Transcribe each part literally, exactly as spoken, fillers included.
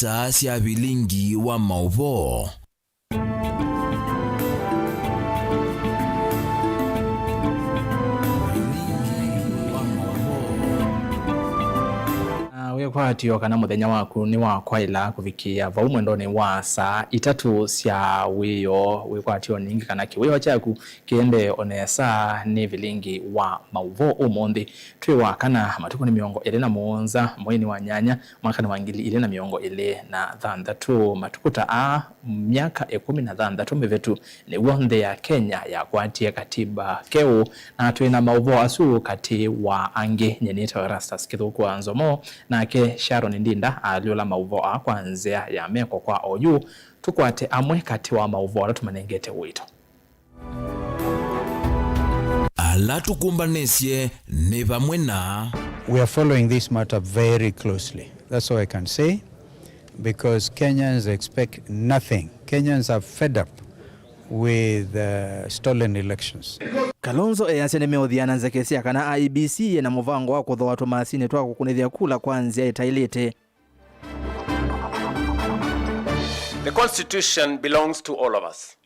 Saa sya vilingi wa maũvoo. Na wĩkwatyo kana mũthenya waku nĩ wa kwaĩla kũvikĩĩa vau mwendonĩ wa saa itatũ sya wĩoo, wĩkwatyo ningĩ kana kĩwĩoo kyaku kĩendee o nesa nĩ vilingi wa maũvoo ũmũnthĩ. Twĩ wa kana, matukũ nĩ mĩongo ĩlĩ na mũonza, mweinĩ wa nyanya, mwakanĩ wa ngili ilĩ na mĩongo ĩlĩ na thanthatũ. Matukũ ta aa, myaka ĩkũmi na thanthatũ mĩvĩtu, nĩw'o nthĩ ya Kenya yakwatie katiba keũ, na twĩ na maũvoo asu katĩ wa angĩ. Nyie nĩtawa Erastus Kĩthũku wa Nzomo, nake Sharon Ndinda alyũla maũvoo aa kwa nzĩa ya meko kwa oyu. Tũkwate amwe katĩ wa maũvoo ala tũmanengete ũito. Ala tũkũmbanĩsye nĩ vamwe na. We are following this matter very closely. That's all I can say, because Kenyans expect nothing. Kenyans are fed up with, uh, stolen elections. Kalonzo easya nĩmeũthiana nzeke sya kana I E B C yĩna mũvango wa kũthooa tũmasinĩ twa kũkunĩthya kula kwa nzĩa ĩtaĩlĩte. The constitution belongs to all of us.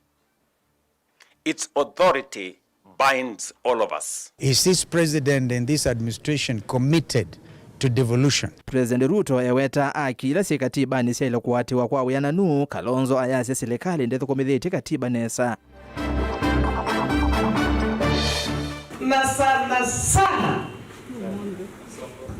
Its authority binds all of us. Is this president and this administration committed to devolution? President Ruto eweta aki ila syĩ katibanĩ syaĩle kũatĩwa kwa wĩananu. Kalonzo ayasya silikalĩ ndĩthũkũmĩthĩtye katiba nesa. Na sana sana,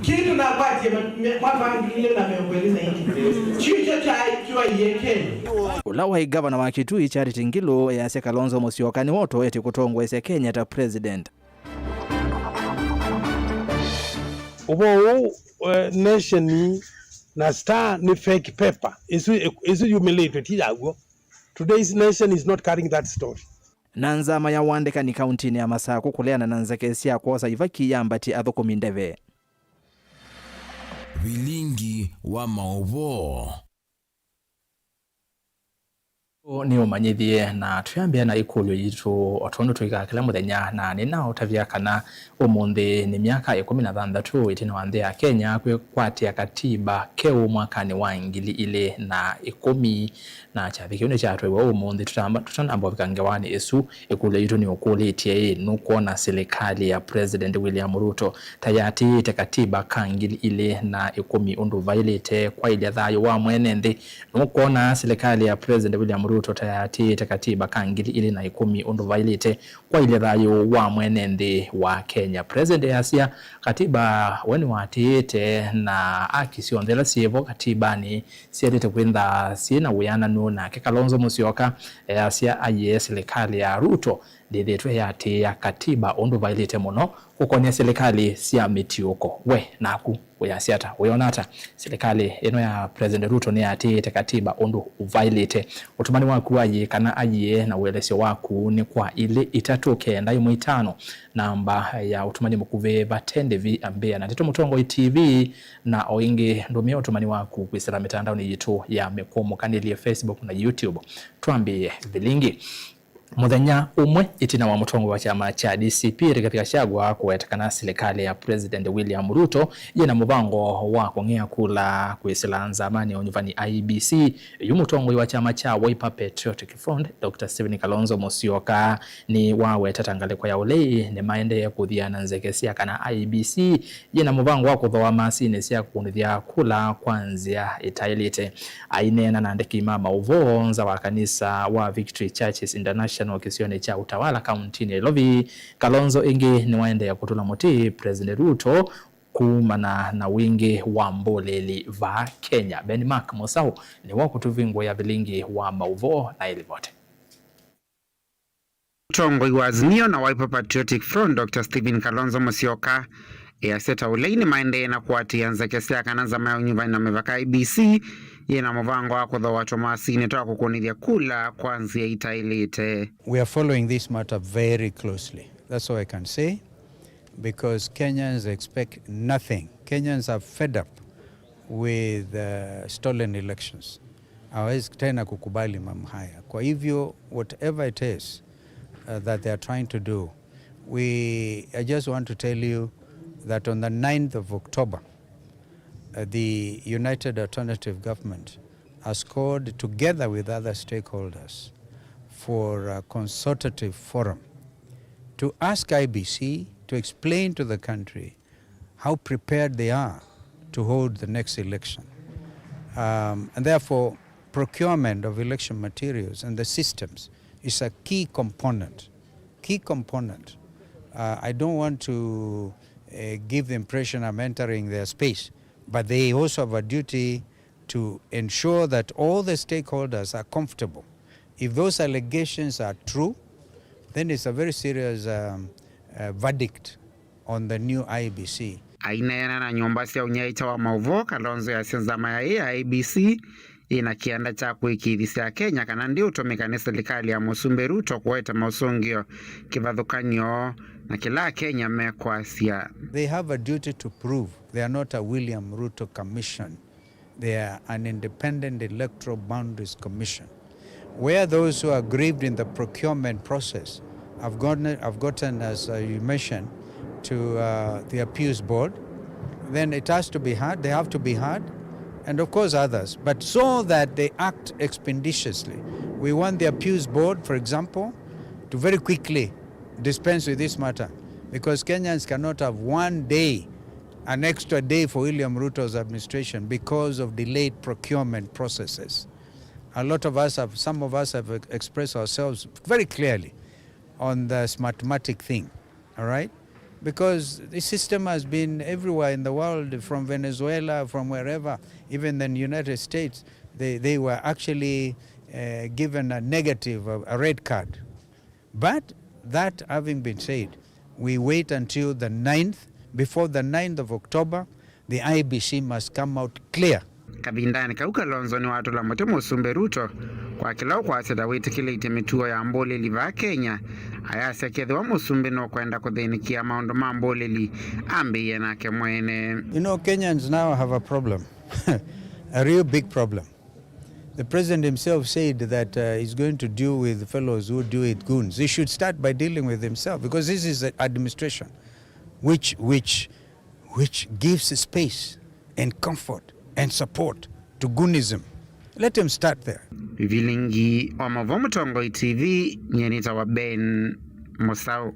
kĩndũ nakwatie me-, me-, mwaka wa ngili ilĩ na mĩongo ĩlĩ na ilĩ, kyu kyo kyaĩkĩwa iekeni. Ũla waĩ ngavana wa Kitui, Charity Ngilu, easya Kalonzo Musyoka nĩwe ũtoetye kũtongoesya Kenya ta president. Ũvoo ũũ, eh, nation na star nĩ fake paper. Ĩsu, ĩsu yumĩlĩtwe, ti yaw'o. Today's nation is not carrying that story. Na nzama ya ũandĩkani kauntinĩ ya Masakũ kũleana na nzeke sya kwosa ivaki yambatye athũkũmi ndeve. Vilingi wa maũvoo. Nĩ ũmanyĩthye, na twĩambĩa na ĩkũlyo yitũ o tondũ twĩkaa kĩla mũthenya, na nĩnaũtavya kana ũmũnthĩ nĩ myaka ĩkũmi na thanthatũ ĩtina wa nthĩ ya Kenya kwĩkwatĩa katiba keũ mwakanĩ wa ngili ilĩ na ĩkũmi. Na kyathĩ kĩu nĩkyatwaiwe ũmũnthĩ. Tũtamba-, tũtanamba ũvika ngewanĩ ĩsu, ĩkũlyo yitũ nĩũkũlĩtye ĩ, nũkwona silikalĩ ya President William Ruto ta yĩatĩĩte katiba ka ngili ilĩ na ĩkũmi ũndũ vaĩlĩte kwaĩlya thayũ wa mwene nthĩ? Nũkwona silikalĩ ya President William Ruto ta yĩatĩĩte katiba ka ngili ilĩ na ĩkũmi ũndũ vaĩlĩte kwaĩlya thayũ wa mwene nthĩ wa Kenya? President easya katiba we nĩwatĩĩte, na aki syonthe ila syĩvo katibanĩ syaĩlĩte kwĩntha syĩ na wĩananu. Nake Kalonzo Musyoka easya aiee silikalĩ ya Ruto ndĩthĩtwe yatĩĩa katiba ũndũ vaĩlĩte mũno kũkony'a silikalĩ sya mĩtiũko. We naku wĩasya ata? Wĩona ata? Silikalĩ ĩno ya President Ruto nĩyatĩĩte katiba ũndũ ũvaĩlĩte? Ũtũmani waku wa yĩĩ kana aiee na ũelesyo waku nĩ kwa ilĩ itatũ kenda ĩmwe itano, namba ya ũtũmani mũkuvĩ vate ndĩvi ambĩa na Ndeto Mũtongoi T V. Na o ĩngĩ, ndũmĩa ũtũmani waku kwĩsĩla mĩtandaonĩ yitũ ya mĩkũmũkanĩlye, Facebook na YouTube. Twambĩĩe vilingi. Mũthenya ũmwe ĩtina wa mũtongoi wa kyama kya D C P Rigathi Gachagua kũweta kana silikalĩ ya President William Ruto yĩna mũvango wa kũng'ea kula kwĩsĩla nzamanĩ ya ũnyuvani I E B C, yu mũtongoi wa kyama kya Wiper Patriotic Front, Doctor Stephen Kalonzo Musyoka, nĩwawetete ngalĩko ya ũlei nĩmaendee kũthiana nzeke sya kana I E B C yĩna mũvango wa kũthooa masinĩ sya kũkunĩthya kula kwa nzĩa ĩtaĩlĩte. Aineena na andĩki ma maũvoo nza wa kanisa wa Victory Churches International kĩsionĩ kya Utawala, kauntinĩ ya Nairobi, Kalonzo ĩngĩ nĩwaendee kũtũla mũtĩ President Ruto kumana na wingĩ wa mbũlĩli vaa Kenya. Ben Mark Mũsaũ nĩwe ũkũtũvingũĩa vilingi wa maũvoo na ĩlivoti. Mũtongoi wa Azimio na Wiper Patriotic Front, Doctor Stephen Kalonzo Musyoka, easya ta ũlei nĩmaendee na kũatĩĩa nzeke sya kana nzama ya ũnyuvani na mĩvaka, I E B C, yĩna mũvango wa kũthooa tũmasinĩ twa kũkunĩthya kula kwa nzĩa itaĩlĩte. We are following this matter very closely. That's all I can say, because Kenyans expect nothing. Kenyans are fed up with, uh, stolen elections. Hawezi tena kukubali mambo haya. Kwa hivyo, whatever it is, uh, that they are trying to do, we, I just want to tell you that on the ninth of October, uh, the United Alternative Government has called together with other stakeholders for a consultative forum to ask I B C to explain to the country how prepared they are to hold the next election. Um, and therefore, procurement of election materials and the systems is a key component, key component. Uh, I don't want to, uh, give the impression I'm entering their space, but they also have a duty to ensure that all the stakeholders are comfortable. If those allegations are true, then it's a very serious, um, uh, verdict on the new I B C. Aineena na nyũmba sya ũnyaĩĩkya wa maũvoo, Kalonzo easya nzama ya ĩ ya I B C yĩ na kĩanda kya kũĩkĩĩthya Akenya kana ndĩũtũmĩka nĩ silikalĩ ya Mũsumbĩ Ruto kũete maũsũngĩo kĩvathũkany'o na kĩla Akenya mekwasya. They have a duty to prove they are not a William Ruto commission. They are an independent electoral boundaries commission, where those who are aggrieved in the procurement process have gotten, have gotten, as, uh, you mentioned, to, uh, the appeals board, then it has to be heard, they have to be heard, and of course others, but so that they act expeditiously. We want the appeals board, for example, to very quickly dispense with this matter, because Kenyans cannot have one day, an extra day for William Ruto's administration because of delayed procurement processes. A lot of us have, some of us have ex-, expressed ourselves very clearly on the Smartmatic thing, all right? Because the system has been everywhere in the world, from Venezuela, from wherever, even in the United States, they, they were actually, uh, given a negative, a, a red card. But that having been said, we wait until the ninth. Before the ninth of October, the I B C must come out clear. Kavindanĩ kau, Kalonzo nĩwatũla mũtĩ Mũsumbĩ Ruto kwa kĩla ũkwasya ta wĩtĩkĩlĩtye mĩtuo ya mbũlĩli vaa Kenya, ayasya kethĩwa Mũsumbĩ nũkwenda kũthĩnĩkĩa maũndũ ma mbũlĩli, ambĩĩe nake mwene. You know, Kenyans now have a problem, a real big problem. The president himself said that, uh, he's going to deal with fellows who deal with goons. He should start by dealing with himself, because this is an administration which, which, which gives space and comfort and support to goonism. Let him start there. Vilingi wa Mavo Mũtongoi T V, nyie nĩtawa Ben Mũsaũ.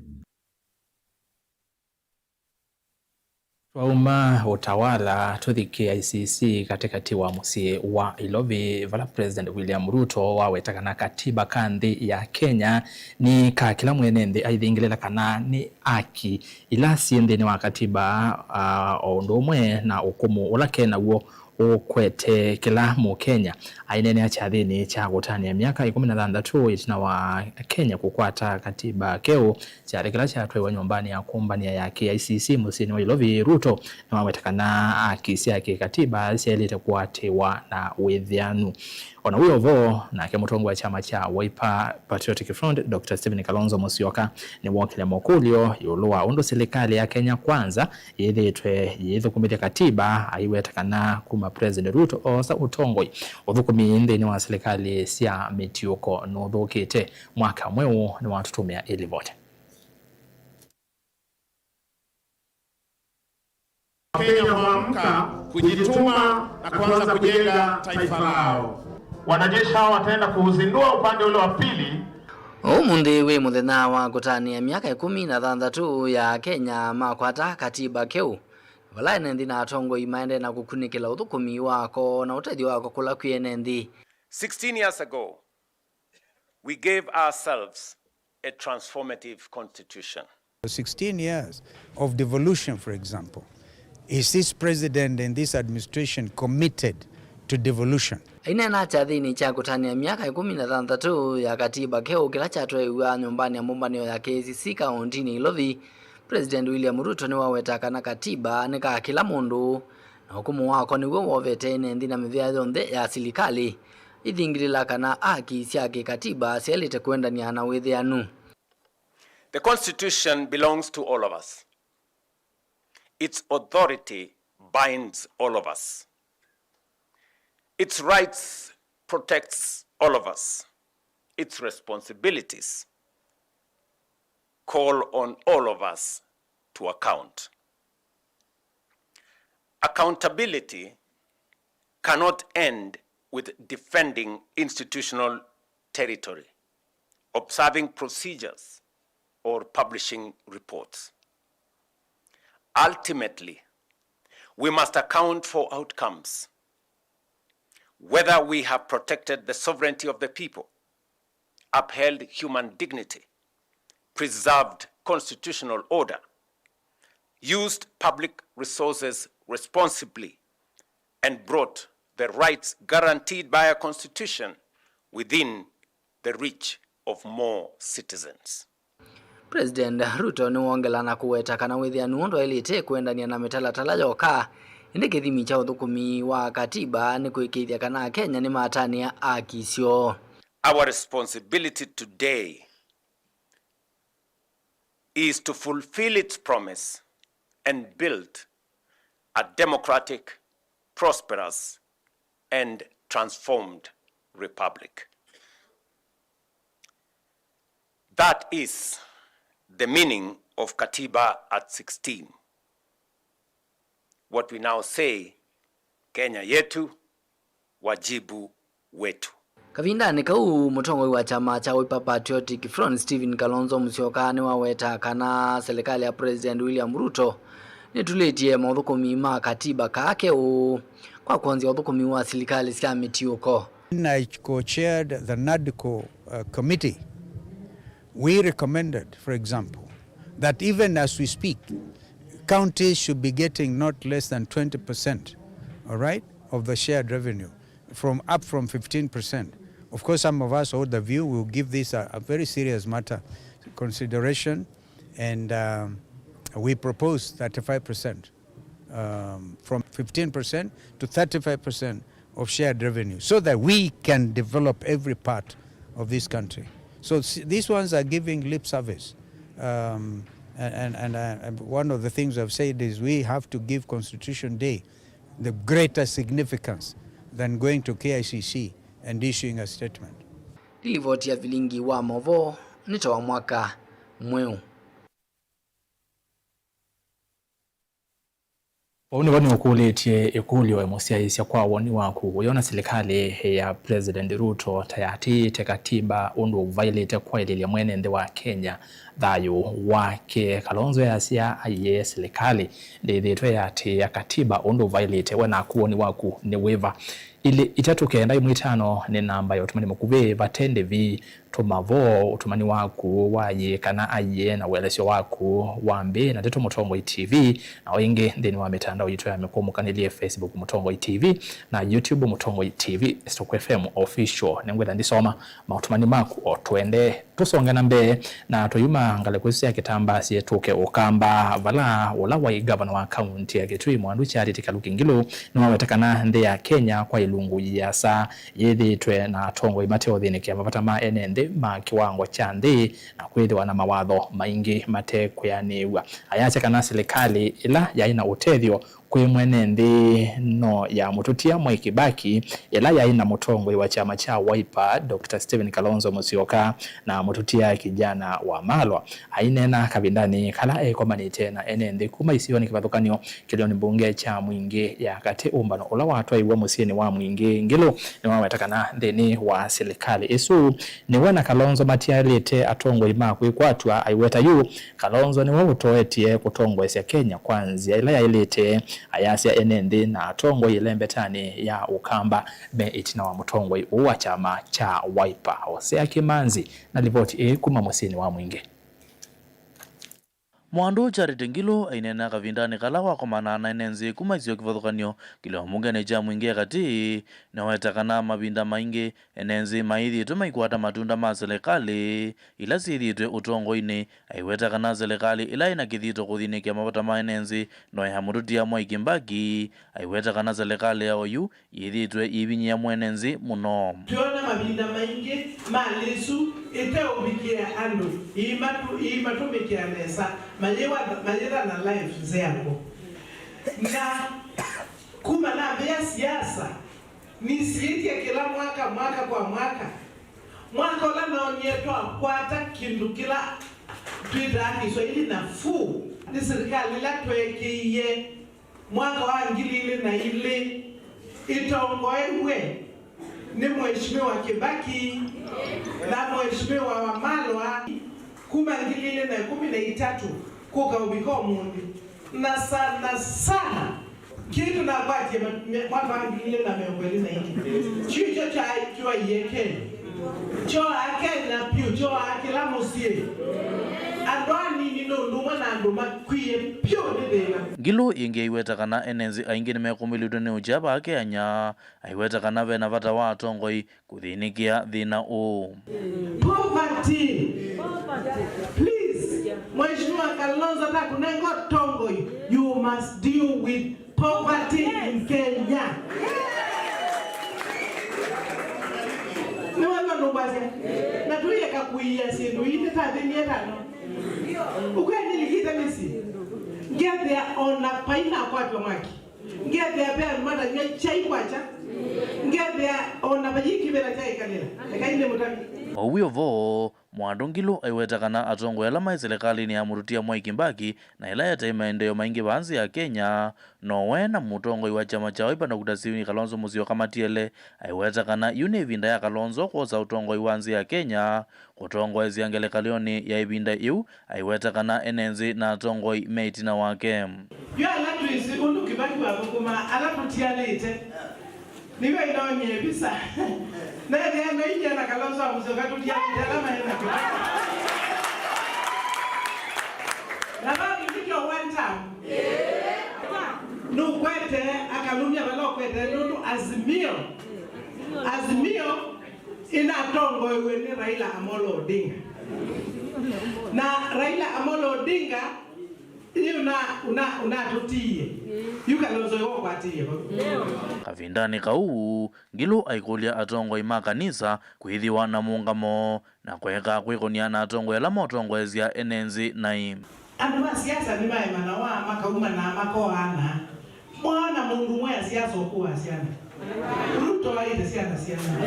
Twauma Utawala tũthi K I C C katĩkatĩ wa mũsyĩ wa Ilovi, vala President William Ruto waweta kana katiba ka nthĩ ya Kenya nĩ ka kĩla mwene nthĩ aithingĩlĩla kana nĩ aki ila syĩ nthĩnĩ wa katiba, ah, o ũndũ ũmwe na ũkũmũ ũla ke naw'o ũkwete kĩla Mũkenya. Aineenea kyathĩnĩ kya kũtanĩa myaka ĩkũmi na thanthatũ ĩtina wa Kenya kũkwata katiba keũ, kyathĩ kĩla kyatwaiwe nyũmbanĩ ya kũmbanĩa ya K I C C mũsyĩnĩ wa Ilovi, Ruto nĩwaweta kana aki sya kĩkatiba syaĩlĩte kũatĩĩwa na wĩthĩanu. O na wĩ o vo, nake mũtongoi wa kyama kya Wiper Patriotic Front, Doctor Stephen Kalonzo Musyoka, nĩwookĩlya makũlyo ĩũlũ wa ũndũ silikalĩ ya Kenya Kwanza yĩthĩĩtwe yĩithũkũmĩthya katiba, aiweta kana kuma President Ruto oosa ũtongoi, ũthũkũmi nthĩnĩ wa silikalĩ sya mĩtiũko nũthũkĩte. Mwaka mweũ nĩwatũtũmĩa ĩlivoti. Wakenya huamka, kujituma na kuanza kujenga taifa lao. Wanajeshi hawa wataenda kuuzindua upande ule wa pili. Ũmũnthĩ wĩ mũthenya wa kũtanĩa myaka ĩkũmi na thanthatũ ya Kenya makwata katiba keũ, vala ene nthĩ na atongoi maendee na kũkunĩkĩla ũthũkũmi wako na ũtethyo wako kũla kwĩ ene nthĩ. Sixteen years ago, we gave ourselves a transformative constitution. Sixteen years of devolution, for example. Is this president and this administration committed to devolution? Aineena kyathĩnĩ kya kũtanĩa myaka ĩkũmi na thanthatũ ya katiba keũ kĩla kyatwaiwa nyũmbanĩ ya mũmbanĩo ya K I C C kaũntinĩ Ilovi, President William Ruto nĩwaweta kana katiba nĩ ka kĩla mũndũ, na ũkũmũ wako nĩw'o wovete ene nthĩ na mĩvĩa yonthe ya silikalĩ ithingĩlĩla kana aki sya kĩkatiba syaĩlĩte kũendanĩa na wĩthĩanu. The Constitution belongs to all of us. Its authority binds all of us. Its rights protects all of us. Its responsibilities call on all of us to account. Accountability cannot end with defending institutional territory, observing procedures, or publishing reports. Ultimately, we must account for outcomes, whether we have protected the sovereignty of the people, upheld human dignity, preserved constitutional order, used public resources responsibly, and brought the rights guaranteed by our constitution within the reach of more citizens. President Ruto nĩwongela na kũweta kana wĩthĩanu ũndũ aĩlĩte kũendany'a na mĩtalatala yoka, ĩndĩ kĩthimi kya ũthũkũmi wa katiba nĩ kũĩkĩĩthya kana Akenya nĩmatanĩa aki syoo. Our responsibility today is to fulfill its promise and build a democratic, prosperous, and transformed republic. That is the meaning of Katiba at sixteen. What we now say, Kenya yetu, wajibu wetu. Kavindanĩ kau, mũtongoi wa kyama kya Wiper Patriotic Front, Stephen Kalonzo Musyoka, nĩwaweta kana silikalĩ ya President William Ruto nĩtulĩtye maũthũkũmi ma katiba kaa keũ kwa kwonzya ũthũkũmi wa silikalĩ sya mĩtiũko. When I co-chaired the NADCO, uh, committee, we recommended, for example, that even as we speak, counties should be getting not less than twenty percent, all right, of the shared revenue, from, up from fifteen percent. Of course, some of us hold the view we'll give this a, a very serious matter consideration, and, um, we propose thirty-five percent, um, from fifteen percent to thirty-five percent of shared revenue so that we can develop every part of this country. So s-, these ones are giving lip service. Um, and, and, and, uh, and one of the things I've said is we have to give Constitution Day the greater significance than going to K I C C and issuing a statement. Nĩ livoti ya Vilingi wa Maũvoo nĩ ta wa mwaka mweũ. Vau nĩvo nĩũkũlĩtye ĩkũlyo ĩmũsyaĩĩsya kwa woni waku, ũyona silikalĩ ya President Ruto ta yatĩĩte katiba ũndũ ũvaĩlĩte kwaĩlĩlya mwene nthĩ wa Kenya thayũ wake? Kalonzo easya aiee silikalĩ ndĩthĩĩtwe yatĩĩa katiba ũndũ ũvaĩlĩte. We naku woni waku nĩ wĩva? Ilĩ itatũ kenda ĩmwe itano nĩ namba ya ũtũmani mũkuvĩ vate ndĩvi. Tũma vo ũtũmani waku wa yĩĩ kana aiee na ũelesyo waku wa mbee na Ndeto Mũtongoi T V, na o ĩngĩ nthĩnĩ wa mĩtandao yitũ ya mĩkũmũkanĩlye, Facebook Mũtongoi T V na YouTube Mũtongoi T V, Stock F M Official. Nĩngwĩtha ndisoma maũtũmani maku o tũendee. Tũsonge na mbee na tũyuma ngalĩko isu sya kĩtambaa syĩ tũke Ũkamba, vala ũla waĩ ngavana wa kaunti ya Kitui Mwandu Charity Kaluki Ngilu nĩwaweta kana nthĩ ya Kenya kwa ilungu iasa yĩthĩĩtwe na atongoi mateũthĩnĩkĩa mavata ma ene nthĩ ma kĩwango kya nthĩ na kwĩthĩwa na mawatho maingĩ mate kwĩanĩĩw'a. Ayasya kana silikalĩ ĩla yaĩ na ũtethyo kwĩ mwene nthĩ no yamũtũtia Mwai Kibaki, ĩla yaĩ na mũtongoi wa kyama kya Wiper, Doctor Stephen Kalonzo Musyoka, na mũtũtia Kijana Wamalwa. Aineena kavindanĩ kala ekomanĩte na ene nthĩ kuma isionĩ kĩvathũkany'o kĩlĩonĩ mbunge kya Mwingĩ ya katĩ, ũmbano ũla watwaiwe mũsyĩnĩ wa Mwingĩ, Ngilu nĩwaweta kana nthĩnĩ wa silikalĩ ĩsu, nĩwe na Kalonzo matyaĩlĩte atongoi ma kwĩkwatw'a. Aiweta yu, Kalonzo nĩwe ũtoetye kũtongoesya Kenya kwa nzĩa ĩla yaĩlĩte, ayasya ene nthĩ na atongoi ĩlembetanĩ ya Ũkamba me ĩtina wa mũtongoi ũũ wa kyama kya Wiper. Hosea Kĩmanzi na livoti ĩĩ kuma mũsyĩnĩ wa Mwingĩ. Mwandu Charity Ngilu aineena kavindanĩ kala wakomanaa na ene nthĩ kuma isio kĩvathũkany'o kĩlĩonĩ mbungenĩ kya Mwingĩ ya katĩ, nĩwaweta kana mavinda maingĩ ene nthĩ maĩthĩĩtwe maikwata matunda ma silikalĩ ila syĩthĩĩtwe ũtongoinĩ. Aiweta kana silikalĩ ĩla ĩna kĩthito kũthĩnĩkĩa mavata ma ene nthĩ no ya mũtũtia Mwai Kibaki. Aiweta kana silikalĩ ya oyu yĩthĩĩtwe yĩvinyĩĩa mwene nthĩ mũno. Twĩona mavinda maingĩ malĩ ĩsu ĩteũvikĩa andũ, ĩimatũ-, ĩimatũmĩkĩa nesa, mayĩwa-, mayĩthana life nzeango. Na kuma nambĩĩa siasa, nisiĩtye kĩla mwaka, mwaka kwa mwaka. Mwaka ũla noonie twakwata kĩndũ kĩla twĩtaa Kĩswaili nafuu, nĩ silikalĩ ĩla tweekĩie mwaka wa ngili ilĩ na ilĩ ĩtongoew'e Nĩ Mheshimiwa Kibaki na Mheshimiwa Wamalwa kuma ngili ilĩ na ĩkũmi na itatũ kũka ũvika ũmũnthĩ, na sana sana kĩndũ nakwatie me-, me-, mwaka wa ngili ilĩ na mĩongo ĩlĩ na ilĩ, kyu kyo kya-, kyoaie Kenya, kyoaa Kenya pyũ, kyoaa kĩla mũsyĩ, andũ anini nĩ ũndũ ũmwe na andũ makwie pyũ nĩ thĩna. Ngilu ĩngĩ aiweta kana ene nthĩ aingĩ nĩmekũmĩlĩtwe nĩ ũkya vaa Kenya. Aiweta kana ve na vata wa atongoi kũthĩnĩkĩa thĩna ũũ. Poverty. Please, Mheshimiwa Kalonzo atakũnenga ũtongoi, you must deal with poverty in Kenya. Nĩwona nũkwasya? Na tũyeka kũia syĩndũ ii nĩtathĩnie tano. Ũkwendĩlikĩte mĩsyĩ. Ngethĩa ona painakwatwa mwaki. Ngethĩa ve andũ matanywa kyai kwakya. Ngethĩa ona vayĩkĩvĩla kyaĩkalĩla. Ekai nĩmũtavye. Vau wĩ ũvoo, Mwandũ Ngilu aiweta kana atongoi ala maĩ silikalĩnĩ ya mũtũtia Mwai Kibaki na ĩla yataĩ maendeeo maingĩ vaa nthĩ ya Kenya, no we na mũtongoi wa kyama kya Wiper Doctor Stephen Kalonzo Musyoka matiele. Aiweta kana yu nĩ ĩvinda ya Kalonzo kwosa ũtongoi wa nthĩ ya Kenya, kũtongoesya ngelekany'onĩ ya ĩvinda yĩu, aiweta kana ene nthĩ na atongoi me ĩtina wake. Yu ala twĩsĩ ũndũ Kibaki wathũkũmaa, ala tũtialĩte, nĩw'o inonie visa. Nethĩa noinyia na Kalonzo wa Musyoka tũtialĩte ala maĩ na Kibaki. Na vau nĩkyo one term. Nũkwete akalumya vala ũkwete nũndũ Azimio. Azimio Ĩnatongoew'e nĩ Raila Amolo Odinga. Na Raila Amolo Odinga yu na, una, unatũtiie. Yu Kalonzo ĩwe ũkwatĩie vau. Kavindanĩ kau, Ngilu aikũlya atongoi ma kanisa kwĩthĩwa na mũũngamo na kũeka kwĩkũnĩa na atongoi ala motongoesya ene nthĩ naĩ. Andũ ma siasa nĩmaemanawa, makaumanaa, makoana. Mwaona mũndũ ũmwe asiasa ũkũaa syana? Ruto aĩte syana syana.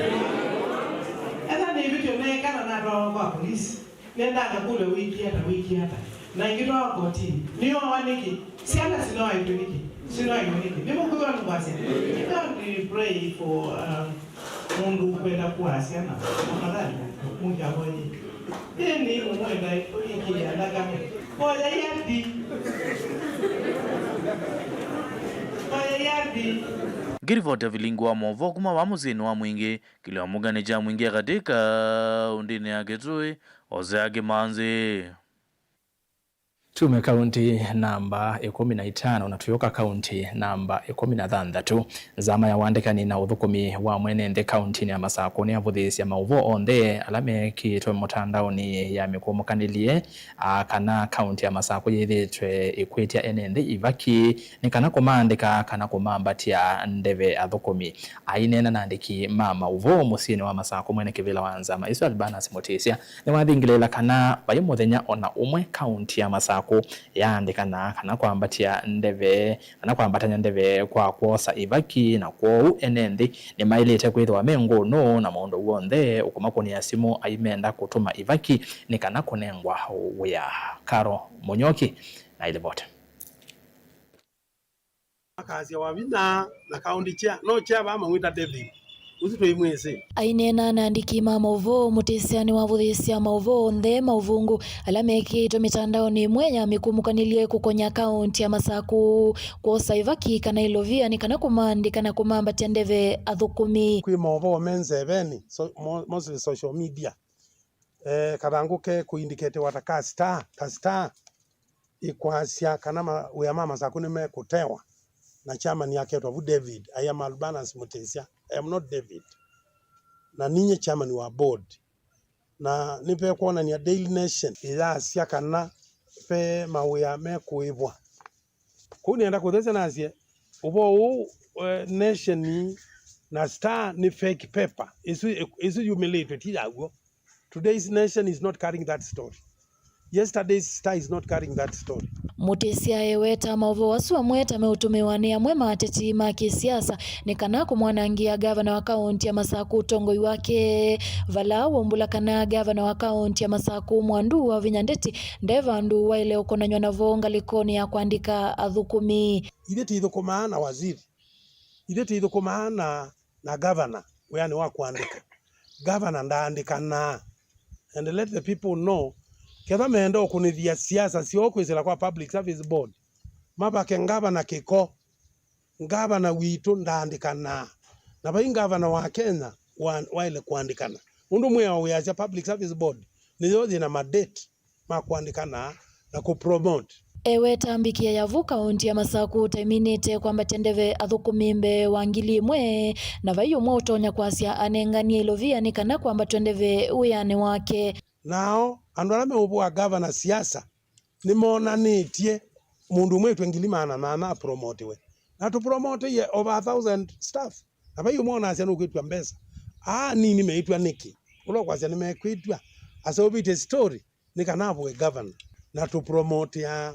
Etha nĩ ĩvĩtyo neekana natwawa kwa polisi. Nenda akakũlya wĩkie ata, wĩkie ata. Na ĩngĩtwawa kotinĩ. Nĩyoawa nĩkĩ? Syana sinoaĩtwe nĩkĩ? Sinoaĩtwe nĩkĩ? Nĩmũkwĩw'a nũkwasya? Don't we pray for, um, mũndũ ũkwenda kũaa syana? Tafadhali, mũkavoye. Ĩĩ nĩ mũmwenda ĩkĩĩa ndakame. Voya yathi. Voya yathi. Ngĩrivoti ya vilingi wa maũvoo kuma vaa mũsyĩnĩ wa Mwingĩ, kĩlĩo mũkanĩ kya Mwingĩ ya katĩ kaũndĩnĩ ya Kitui, Hosea Kĩmanzi. Tume kaunti namba ĩkũmi na itano na tũyũka kaunti namba ĩkũmi na thanthatũ. Nzama ya wandĩkani na ũthũkũmi wa mwene nthĩ kauntinĩ ya Masakũ nĩyavũthĩĩsya maũvoo onthe ala mekĩĩtwe mũtandaonĩ ya mĩkũmũkanĩlye, a, kana kaunti ya Masakũ yĩthĩĩtwe ĩkwĩtya ene nthĩ ivaki nĩ kana kũmaandĩka kana kũmambatya ndeve athũkũmi. Aineena na andĩki ma maũvoo mũsyĩnĩ wa Masakũ, mwene kĩvĩla wa nzama ĩsu Albanus Mutisya nĩwathingĩlĩĩla kana vai mũthenya o na ũmwe kaunti ya Masakũ yaandĩkana kana kwambatya ndeve, kana kwambatany'a ndeve kwa kwosa ivaki, na kwoou ene nthĩ nĩmaĩlĩte kwĩthĩwa me ngũnũ na mũndũ w'onthe ũkũmakũnĩa simũ aimenda kũtũma ivaki nĩ kana kũnengwa wĩa. Karo Mũnyoki na ilivoti. Makasya Wavinya na kaũndĩ kya, no kya vaa mamwĩta David. Ũsu tũimwĩsĩ. Aineena na andĩki ma maũvoo, Mutisya nĩwavũthĩĩsya maũvoo onthe ma ũvũngũ ala mekĩĩtwe mĩtandaonĩ ĩmwe ya mĩkũmũkanĩlye kũkonya kaũnti ya Masakũ kwosa ivaki kana ilovia nĩ kana kũmaandĩka na kũmambatya ndeve athũkũmi. Kwĩ maũvoo me nzevenĩ, so, mo-, mostly social media. Eh, kathangũ ke kũindiketiwa ta ka star, ta star, ĩkwasya kana ma-, wĩa ma Masakũ nĩmekũtewa, na chairman aketwa vu David. I am Albanus Mutisya, I am not David. Na ninyie chairman wa board. Na nĩvekwonania Daily Nation ĩyasya kana ve mawĩa mekũĩvwa. Kũu nĩenda kũthesya nasye, ũvoo ũũ, eh, Nation na Star nĩ fake paper. Ĩsu, ĩsu yumĩlĩtwe, ti yaw'o. Today's Nation is not carrying that story. Yesterday's Star is not carrying that story. Mutisya eweta maũvoo asu amwe ta meũtũmĩwa nĩ amwe ma ateti ma kĩsiasa nĩ kana kũmwanangĩa ngavana wa kaũnti ya Masakũ ũtongoi wake, vala waumbũla kana ngavana wa kaũnti ya Masakũ Mwandu Wavinya Ndeti nde vandũ waĩle ũkonanywa navo ngalĩkonĩ ya kũandĩka athũkũmi. Ithyĩ tũithũkũmaa na waziri. Ithyĩ tũithũkũmaa na, na governor. wĩanĩ wa kũandĩka. Ngavana ndaandĩkanaa. And let the people know, kethwa meenda ũkũnĩthya siasa syoo kwĩsĩla kwa Public Service Board, mavake ngavana kĩko. Ngavana witũ ndaandĩkanaa. Na vai ngavana wa Kenya wa-, waĩle kũandĩkana. Ũndũ mwĩao wĩasya, Public Service Board nĩyo yĩna mandate ma kũandĩkana na kũpromote. Eweta mbikĩa ya vu kaũnti ya Masaku taiminĩte kwambatya ndeve athũkũmi mbee wa ngili ĩmwe, na vai ũmwe ũtonya kwasya anenganie ilovia nĩ kana kwambatw'a ndeve wĩanĩ wake. Nao andũ ala meũvũa ngavana siasa nĩmonanĩtye mũndũ ũmwe ĩtwe ngili maana mana apromotiwe. Na tũpromoteie over a thousand staff. Na vai ũmwe ũnasya nũkwĩtw'a mbesa. Aa nini meĩtw'a nĩkĩ? Ũla ũkwasya nĩmekwĩtw'a aseũvĩtye story nĩ kana avũe governor, na tũpromotea,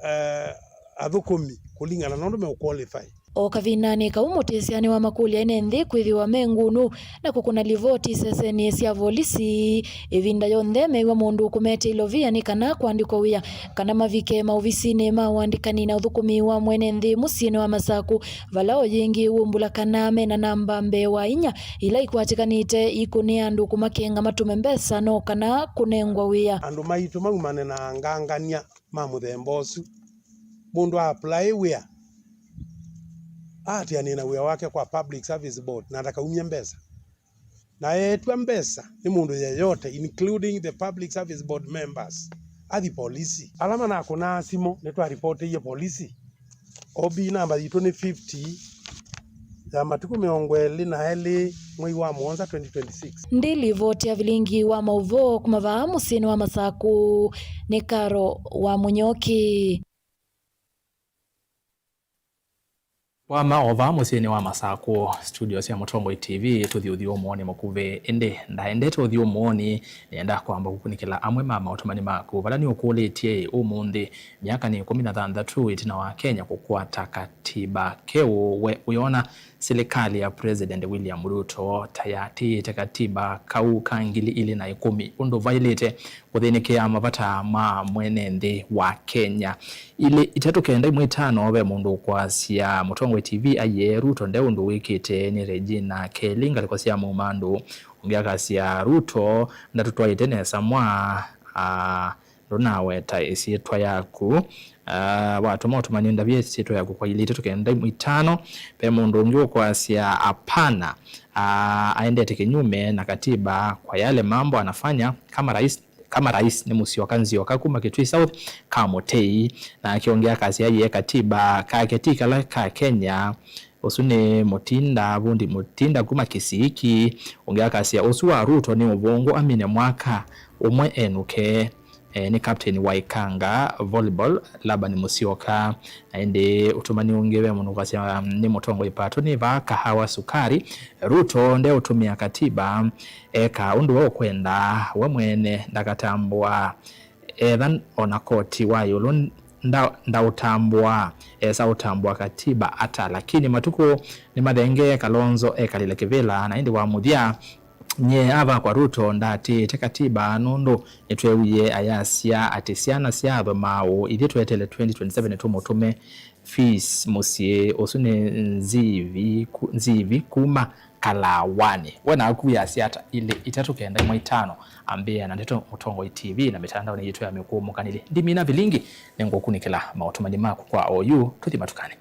eh, athũkũmi kũlingana na ũndũ meũqualify. O kavindanĩ kau, mũtĩsyanĩ wa makũlyo ene nthĩ kwĩthĩwa me ngunu na kũkũna livoti isesenĩ sya volisi ĩvinda yonthe mew'a mũndũ ũkũmete ilovia nĩ kana kũandĩkwa wĩa kana mavike maovisinĩ ma ũandĩkani na ũthũkũmi wa mwene nthĩ mũsyĩnĩ wa Masaku, vala o yĩngĩ wũmbũla kana mena namba mbee wa inya ila ikwatĩkanĩte ikũnĩa andũ kũmakenga matũme mbesa no kana kũnengwa wĩa. Andũ maitũ maumane na angangany'a ma mũthemba ũsu. Mũndũ a apply wĩa, aatĩanĩe na wĩa wake kwa Public Service Board na ndakaumye mbesa. Na eetw'a mbesa nĩ mũndũ yeyote, including the Public Service Board members, athi polisi. Ala manakũnaa simũ nĩtwaripotĩie polisi. O B namba yitũ nĩ fifty, ya matukũ mĩongo ĩlĩ na elĩ, mwei wa mũonza, twenty twenty-six. Ndi livoti ya vilingi wa maũvoo kuma vaa mũsyĩnĩ wa Masaku nĩ Karo wa Mũnyoki. Wama o vaa mũsyĩnĩ wa Masaku, studio sya Mũtongoi T V, tũthi ũthyũmũonĩ mũkuvĩ. Ĩndĩ ndaendete ũthyũmũonĩ, nĩenda kwamba kũkunĩkĩla amwe ma maũtũmani maku, vala nĩũkũlĩtye ũmũnthĩ, myaka nĩ ĩkũmi na thanthatũ ĩtina wa Kenya kũkwata katiba keũ, we ũyona silikalĩ ya President William Ruto ta yaatĩĩte katiba kau ka ngili ilĩ na ĩkũmi ũndũ vaĩlĩte kũthĩnĩkĩa mavata ma mwene nthĩ wa Kenya? Ilĩ itatũ kenda imwe itano, ve mũndũ ũkwasya Mũtongoi T V aiee Ruto nde ũndũ wĩkĩte nĩ Regina Kelly, ngalĩko sya Mumandũ. Ũngĩ akasya Ruto ndatũtwaĩte nesa mwa, ah, ndũnaweta ĩsyĩtwa yaku. Ah, watũma ũtũmani ndavye ĩsyĩtwa yaku kwa ilĩ itatũ kenda imwe itano. Ve mũndũ ũngĩ ũkwasya hapana, ah, aendete kinyume na katiba kwa yale mambo anafanya kama rais, kama rais nĩ Mũsyoka Nzyoka kuma Kitui South, ka mũtei. Nake ũngĩ akasya aiee katiba kake ti kala ka Kenya. Ũsu nĩ Mũtinda, Vundi Mũtinda kuma Kĩsiiki. Ũngĩ akasya ũsu wa Ruto nĩ ũvũngũ, amine mwaka ũmwe enũke. E, nĩ Captain Waikanga Volleyball, Laban Mũsyoka. Na ĩndĩ ũtũmani ũngĩ ve mũndũ ũkwasya, um, nĩ Mũtongoi Pato nĩ vaa Kahawa Sukari. Ruto ndeũtũmĩa katiba, eka ũndũ we ũkwenda we mwene, ndakatambũa etha ona koti wa ĩũlũ nda-, ndaũtambũaa, esa ũtambũa katiba ata? Lakini matukũ nĩmathengee, Kalonzo ekalĩle kĩvĩla, na ĩndĩ wa mũthya nyie avakwa Ruto ndaatĩĩte katiba, nũndũ nĩtweewie ayasya atĩ syana sya athomaa ũũ, ithyĩ tweteele twenty twenty-seven tũmũtũme fees mũsyĩ. Ũsu nĩ nzivi ku-, nzivi kuma Kalawanĩ. We naku wĩasya ata? Ilĩ itatũ kenda imwe itano, ambĩĩa na ndeto Mũtongoi T V na mĩtandaonĩ yitũ ya mĩkũũmũkanĩlye. Ndimina vilingi, nĩngũkunĩkĩla maũtũmani maku kwa oyu. Tũthi matukanĩ.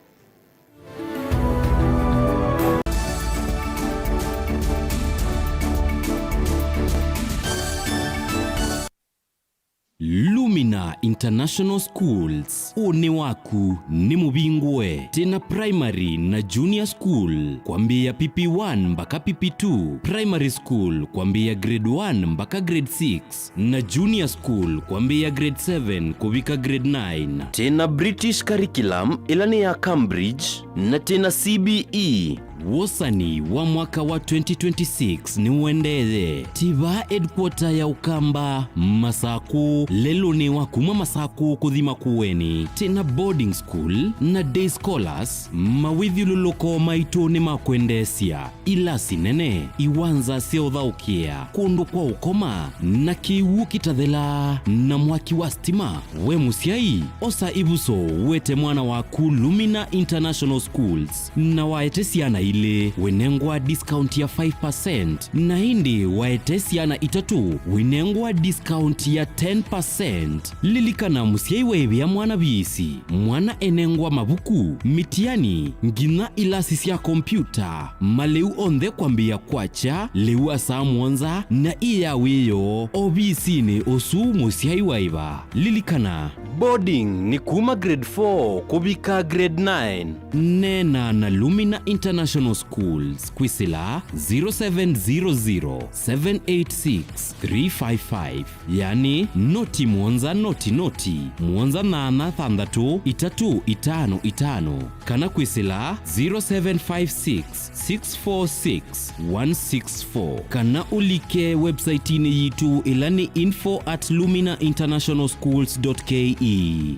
Lumina International Schools, ũnĩ waku nĩ mũvingũe. Twĩna primary na junior school kwambĩĩa P P one mbaka P P two, primary school kwambĩĩa grade one mbaka grade six, na junior school kwambĩĩa grade seven kũvika grade nine. Twĩna British curriculum ĩla nĩ ya Cambridge, na twĩna C B E. Wosani wa mwaka wa twenty twenty-six nĩũendee. Tiva headquarter ya Ũkamba, Masakũ, lelũnĩ wa kuma Masakũ kũthi Makueni. Twĩna boarding school na day scholars, mawĩthyũlũlũko maitũ nĩ ma kwendeesya, ilasi nene, iwanza sya ũthaũkĩa, kũndũ kwa ũkoma, na kĩw'ũ kĩtathelaa, na mwaki wa stima. We mũsyai, osa ĩvuso, wete mwana waku Lumina International Schools, na waete syana ilĩ, wĩnengwa discount ya five percent, na ĩndĩ waete syana itatũ, wĩnengwa discount ya ten percent. Lilikana, mũsyai waĩvĩa mwana viisi, mwana enengwa mavuku, mĩtiani, nginya ilasi sya kompyuta, malĩu onthe kwambĩĩa kwakya lĩu wa saa mũonza na ĩ ya wĩoo ovisinĩ ũsu mũsyai waĩva. Lilikana, boarding nĩ kuma grade four kũvika grade nine. Neena na Lumina International Schools kwĩsĩla zero seven zero zero, seven eight six, three five five, yani noti mũonza noti noti, mũonza nyanya thanthatũ itatũ itano itano, kana kwĩsĩla zero seven five six, six four six, one six four, kana ũlike website-inĩ yitũ, ĩla nĩ info at lumina international schools dot K E.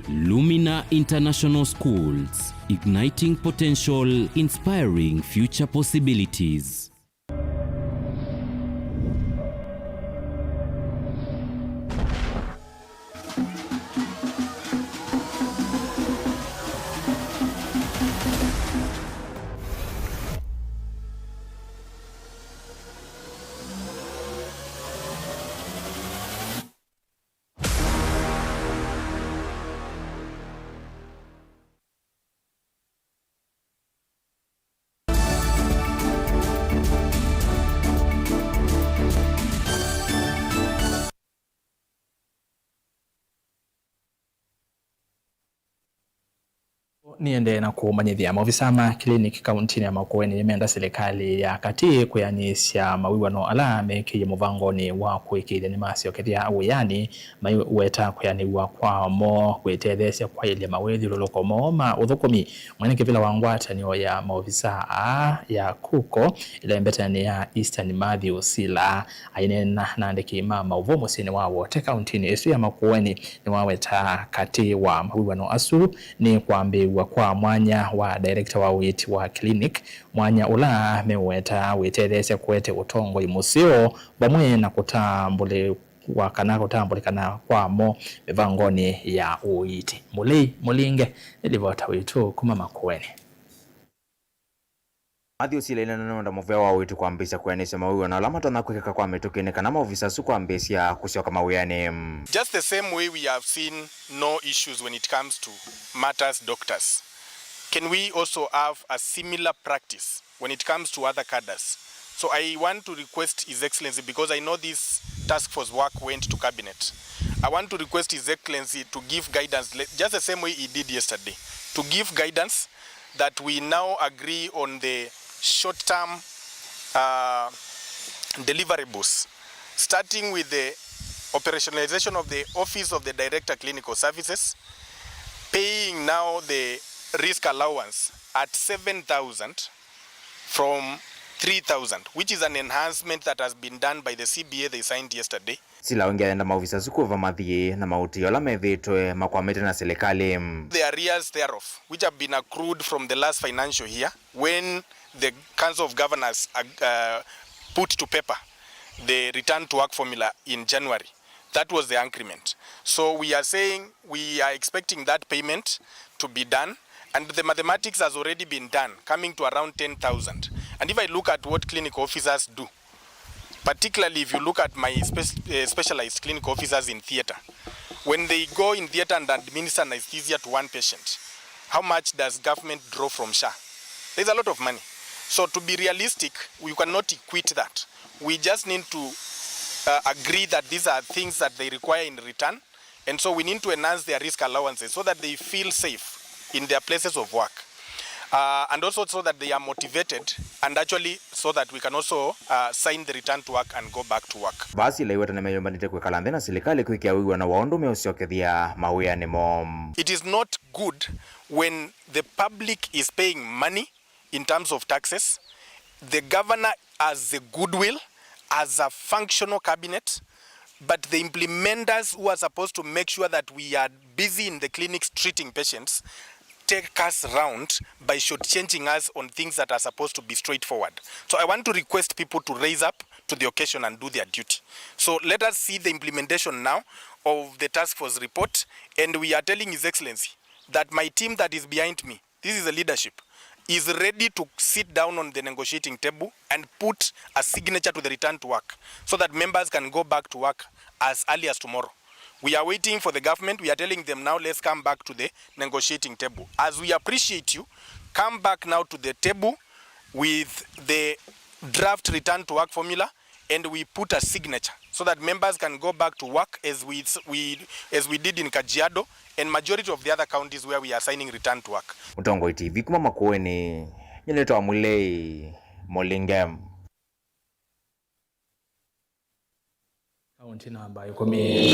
Lumina International Schools, igniting potential, inspiring future possibilities. Nĩendee na kũmanyĩthya, maovisa ma clinic kauntinĩ ya Makueni nĩmenda silikalĩ ya katĩ kwĩanĩsya mawĩw'ano ala mekĩie mũvangonĩ wa kũĩkĩĩthya nĩmasyokethya wĩanĩ, maiweta kwĩanĩw'a kwamo kwĩtetheesya kwaĩlya mawĩthyũlũlũko moo ma ũthũkũmi. Mwene kĩvĩla wa ngwatanĩo ya maovisa aa ya KUKO ĩla ĩmbetanĩ ya Eastern, Matthew Sila, aineena na andĩki ma maũvoo mũsyĩnĩ wa Wote kauntinĩ ĩsu ya Makueni, nĩwaweta katĩ wa mawĩw'ano asu nĩ kwambĩĩw'a kwa mwanya wa director wa ũiiti wa clinic, mwanya ũla meũweta wĩtetheesya kũete ũtongoi mũseo vamwe na kũtambũlĩwa kana kũtambũlĩkana kwamo mĩvangonĩ ya ũiiti. Mũlei Mũlinge nĩ livota witũ kuma Makueni. Matthew Sila ainena nũndũ mũvea wa ũiiti kwambĩĩsya kwĩanĩsya mawĩw'ano ala matonya kwĩkĩka kwa mĩtũkĩ nĩ kana maovisa asu kwambĩĩsya kũsyoka mawĩanĩ. Just the same way we have seen no issues when it comes to martyrs doctors, can we also have a similar practice when it comes to other cadres? So I want to request His Excellency, because I know this task force work went to cabinet, I want to request His Excellency to give guidance, le-, just the same way he did yesterday, to give guidance that we now agree on the short-term, uh, deliverables, starting with the operationalization of the Office of the Director Clinical Services, paying now the risk allowance at seven thousand from three thousand, which is an enhancement that has been done by the C B A they signed yesterday. Sila aũngĩa enda maovisa asu kũva mathiĩ na maũtĩo ala methĩĩtwe makwamĩte na silikalĩ. The arrears thereof, which have been accrued from the last financial year, when the Council of Governors, uh, put to paper the return to work formula in January. That was the agreement. So we are saying we are expecting that payment to be done, and the mathematics has already been done, coming to around ten thousand. And if I look at what clinical officers do, particularly if you look at my spe-, uh, specialized clinical officers in theater, when they go in theater and administer anesthesia to one patient, how much does government draw from SHA? There's a lot of money. So to be realistic, we cannot equate that. We just need to, uh, agree that these are things that they require in return, and so we need to enhance their risk allowances so that they feel safe in their places of work, uh, and also so that they are motivated, and actually so that we can also, uh, sign the return to work and go back to work. Vaa Sila aiweta nĩmeyũmbanĩtye kwĩkala nthĩ na silikalĩ kwĩkĩa wĩw'ano wa ũndũ meũsyokethya mawĩanĩ moo. It is not good when the public is paying money in terms of taxes, the governor has the goodwill, as a functional cabinet, but the implementers who are supposed to make sure that we are busy in the clinics treating patients take us round by shortchanging us on things that are supposed to be straightforward. So I want to request people to raise up to the occasion and do their duty. So let us see the implementation now of the task force report, and we are telling His Excellency that my team that is behind me, this is the leadership. is ready to sit down on the negotiating table and put a signature to the return to work so that members can go back to work as early as tomorrow. We are waiting for the government. We are telling them now, let's come back to the negotiating table. As we appreciate you, come back now to the table with the draft return to work formula, and we put a signature so that members can go back to work as we, we, as we did in Kajiado and majority of the other counties where we are signing return to work. Mũtongoi T V kuma Makueni, nyie nĩtawa Mulei Molingem. Kaunti namba ĩkũmi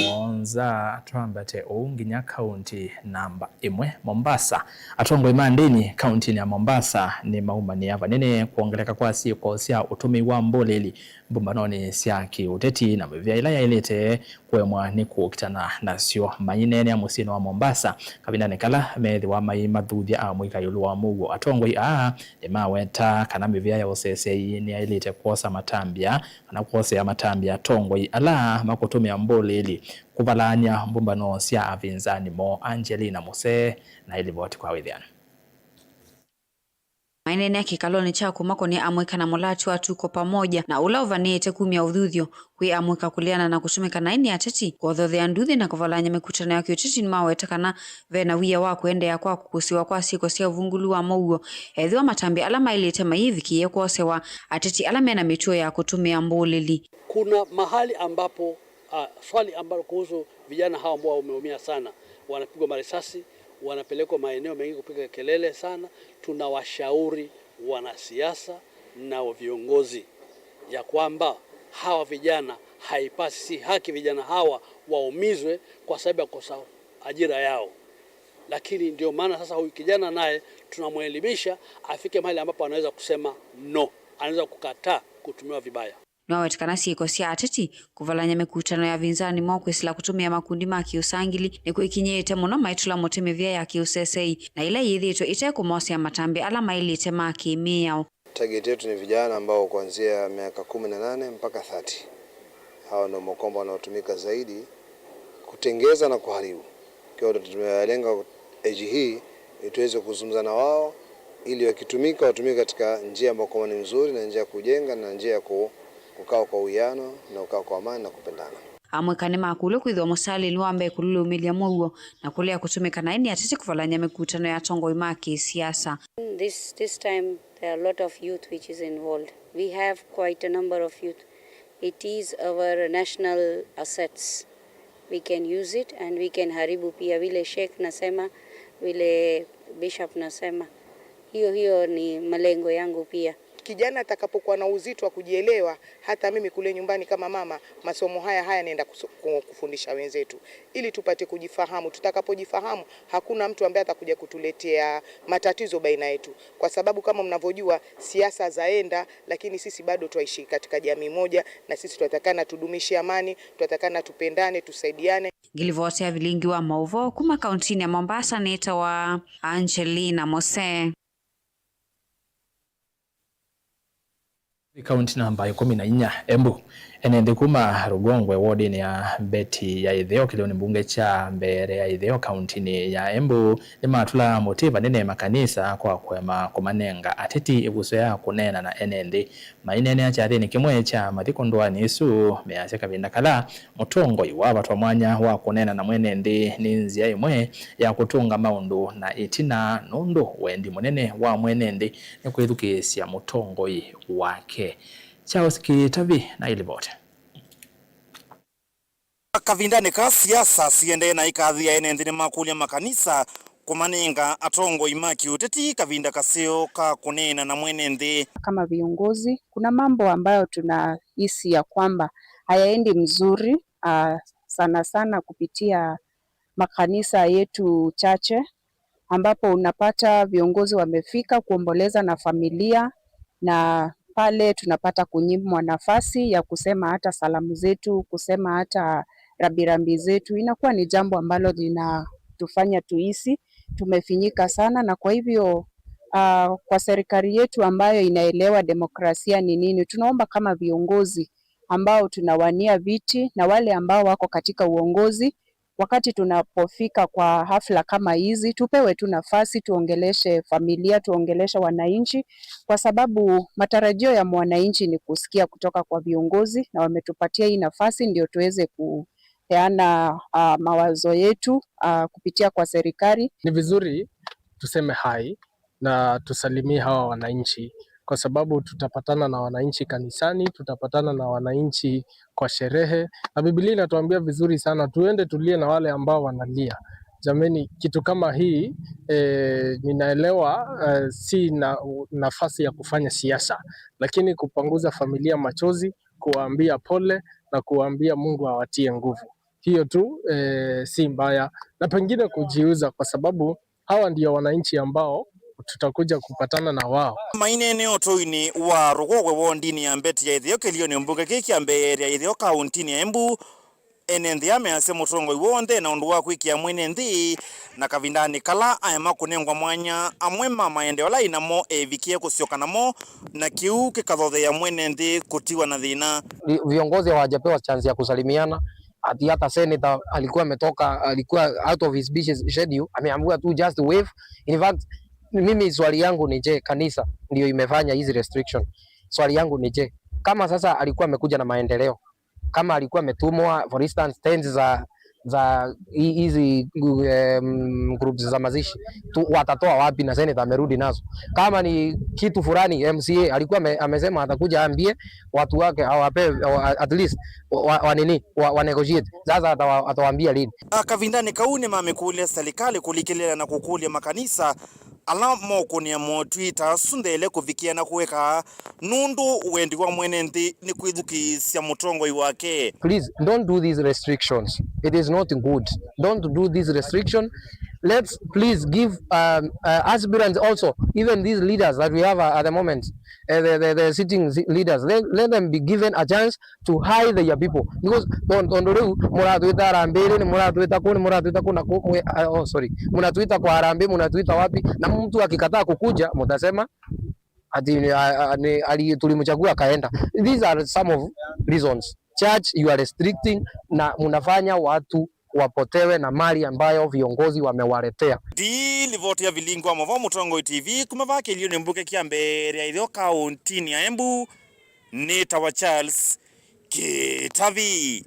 na mũonza, twambate ũu nginya kaunti namba ĩmwe, Mombasa. Atongoi ma ndĩni kauntinĩ ya Mombasa nĩmaumanĩa vanene kwongeleka kwa syĩko sya ũtũmĩi wa mbũlĩli mbũmbanonĩ sya kĩũteti na mĩvĩa ĩla yaĩlĩte kũemwa nĩ kũkitana nasyo. Maineenea mũsyĩnĩ wa Mombasa kavindanĩ kala meethĩwa maimathuthya amũika ĩũlũ wa mũuo. Atongoi aa nĩmaweta kana mĩvĩa ya ũseseĩ nĩyaĩlĩte kwosa matambya kana kwosea matambya atongoi ala makũtũmĩa mbũlĩli kũvalaany'a mbũmbano sya avĩnzani moo. Angelina Muse na ĩlivoti kwa wĩthĩano. Maineenea kĩkalonĩ kya kũmakonĩa amũika na mũlati wa Tuko Pamoja na ũla ũvanĩĩte kumya ũthuthyo kwĩ amũika kũleana na kũtũmĩka naĩ nĩ ateti kũthothea nduthi na kũvalany'a mĩkutano ya kĩũteti, nĩmaweta kana ve na wia wa kũendeea kwa kũkũsĩwa kwa syĩko sya ũvungũlu wa mũuo ethĩwa matambya ala maĩlĩte mayĩvikĩĩe kwosewa ateti ala me na mĩtuo ya kũtũmĩa mbũlĩli. Kuna mahali ambapo, ah, swali ambalo kuhusu vijana hawa ambao wameumia sana, wanapigwa marisasi, wanapelekwa maeneo mengi kupiga kelele sana. Tunawashauri wanasiasa na viongozi ya kwamba hawa vijana, haipasi, si haki vijana hawa waumizwe kwa sababu ya kukosa ajira yao. Lakini ndio maana sasa huyu kijana naye tunamwelimisha afike mahali ambapo anaweza kusema no, anaweza kukataa kutumiwa vibaya. Nĩwaweta kana syĩko sya ateti kũvalany'a mĩkutano ya avĩnzani moo kwĩsĩla kũtũmĩa makundi ma kĩũsangili nĩkwĩkinyĩĩte mũno maitũla mũtĩ mĩvĩa ya kĩũseseĩ na ĩla yĩthĩĩtwe ĩte kũmosea matambya ala maĩlĩte ma kĩ-mĩao. Target yetu ni vijana ambao kuanzia miaka kumi na nane mpaka thirty. Hao ndio makombo wanaotumika zaidi kutengeza na kuharibu. Kwa hiyo tumewalenga age hii ili tuweze kuzungumza na wao ili wakitumika watumike katika njia ambayo kwamba ni nzuri na njia ya kujenga na njia ya ku-, kukaa kwa uwiano na kukaa kwa amani na kupendana. Amũika nĩmakũlw'a kwĩthĩwa mũsalĩni wa mbee kũlũlũmĩlya mũuo na kũlea kũtũmĩka naĩ nĩ ateti kũvalany'a mĩkutano ya atongoi ma kĩsiasa. This, this time there are a lot of youth which is involved. We have quite a number of youth. It is our national assets. We can use it and we can haribu pia, vile Sheikh nasema, vile Bishop nasema. Hiyo, hiyo ni malengo yangu pia. Kijana atakapokuwa na uzito wa kujielewa, hata mimi kule nyumbani kama mama, masomo haya, haya naenda kuso-, ku-, kufundisha wenzetu. Ili tupate kujifahamu. Tutakapojifahamu, hakuna mtu ambaye atakuja kutuletea matatizo baina yetu. Kwa sababu kama mnavyojua, siasa zaenda, lakini sisi bado twaishi katika jamii moja, na sisi twatakana tudumishe amani, twatakana tupendane, tusaidiane. Ngĩlivoti ya vilingi wa maũvoo kuma kauntinĩ ya Mombasa nĩtawa Angelina Mose. Kaunti namba ĩkũmi na inya, Embu. Ene nthĩ kuma Rũgongwe wodinĩ ya Mbeti ya Ĩtheo kĩlĩonĩ mbunge kya Mbeere ya Ĩtheo kauntinĩ ya Embu nĩmatũla mũtĩ vanene makanisa kwa kũema kũmanenga ateti ĩvuso ya kũneena na ene nthĩ. Maineenea kyathĩnĩ kĩmwe kya mathiko ndũanĩ ĩsu, measya kavinda kala mũtongoi wavatwa mwanya wa kũneena na mwene nthĩ nĩ nzĩa ĩmwe ya kũtũnga maũndũ na ĩtina, nũndũ wendi mũnene wa mwene nthĩ nĩ kwĩthukĩĩsya mũtongoi wake. Charles Kĩtavi na ĩlivoti. Kavindanĩ kaa siasa siendee na ĩkathi ya ene nthĩ nĩmakũlya makanisa kũmanenga atongoi ma kĩũteti kavinda kaseo ka kũneena na mwene nthĩ. Kama viongozi, kuna mambo ambayo tunahisi ya kwamba hayaendi mzuri, ah, sana sana kupitia makanisa yetu chache, ambapo unapata viongozi wamefika kuomboleza na familia, na pale tunapata kunyimwa nafasi ya kusema hata salamu zetu, kusema hata rambirambi zetu. Inakuwa ni jambo ambalo linatufanya tuhisi tumefinyika sana, na kwa hivyo, ah, kwa serikali yetu ambayo inaelewa demokrasia ni nini, tunaomba kama viongozi ambao tunawania viti na wale ambao wako katika uongozi, wakati tunapofika kwa hafla kama hizi, tupewe tu nafasi, tuongeleshe familia, tuongeleshe wananchi, kwa sababu matarajio ya mwananchi ni kusikia kutoka kwa viongozi, na wametupatia hii nafasi ndio tuweze kupeana, ah, mawazo yetu, ah, kupitia kwa serikali. Ni vizuri tuseme hai na tusalimie hawa wananchi, kwa sababu tutapatana na wananchi kanisani, tutapatana na wananchi kwa sherehe, na Biblia inatuambia vizuri sana, tuende tulie na wale ambao wanalia. Jameni, kitu kama hii, eh, ninaelewa, eh, si na, nafasi ya kufanya siasa, lakini kupanguza familia machozi, kuwaambia pole na kuwaambia Mungu awatie nguvu. Hiyo tu, eh, si mbaya. Na pengine kujiuza, kwa sababu hawa ndio wananchi ambao tutakuja kupatana na wao. Mainene ũtũinĩ wa Rũkũngũ wondinĩ ya Mbeti ya Ĩtheo kĩlĩonĩ mbunge kĩĩ kya Mbeere ya Ĩtheo kaũntĩnĩ ya Embu, ene nthĩ aa measya mũtongoi woo nde na ũndũ wa kwĩkĩa mwene nthĩ, na kavindanĩ kala aema kũnengwa mwanya amwe ma maendeeo ala aĩ namo eevikĩe kũsyoka namo, na kĩu kĩkathotheea mwene nthĩ kũtiwa na thĩna. Vi-, viongozi hawajapewa chance ya kusalimiana. Ati hata senator alikuwa ametoka, alikuwa out of his busy schedule, ameambiwa tu just wave. In fact, mimi swali yangu ni je, kanisa ndio imefanya hizi restriction. Swali yangu ni je, kama sasa alikuwa amekuja na maendeleo, kama alikuwa ametumwa, for instance, tents za, za hi-, hizi, um, groups za mazishi tu, watatoa wapi na senator amerudi nazo? Kama ni kitu fulani, M C A alikuwa ame-, amesema atakuja aambie watu wake, awape, awa-, at least wa, wa, wa nini, wa, wa negotiate. Sasa atawa-, atawaambia lini? A, kavindanĩ kau nĩmamĩkũlya serikali kũlikĩlĩla na kũkũlya makanisa ala mokũnĩa motwi ta asu nthele kũvikĩa na kũeka, nũndũ wendi wa mwene nthĩ nĩ kwĩthukĩĩsya mũtongoi wake. Please, don't do these restrictions. It is not good. Don't do this restriction. Let's please give, um, uh, aspirants also, even these leaders that we have, uh, at the moment, uh, the, the, the sitting si-, leaders, let, let them be given a chance to hide their people. Because ton-, tondũ rĩu mũratwĩta Harambee, nĩ mũratwĩta kũ, nĩ mũratwĩta kũ na kũ, mwe-, uh, oh, sorry, mnatuita kwa Harambee, mnatuita wapi? Na mtu akikataa kukuja, mtasema ati ni, a, a, ni, ali-, tulimchagua akaenda. These are some of reasons. Church, you are restricting na mnafanya watu wapotewe na mali ambayo viongozi wamewaletea. Ndi livoti ya Vilingi wa Mavoo, Mũtongoi T V, kuma vaa kĩlĩonĩ mbunge kya Mbeere ya Ĩtheo kaũntĩnĩ ya Embu, nĩtawa Charles Kĩtavi.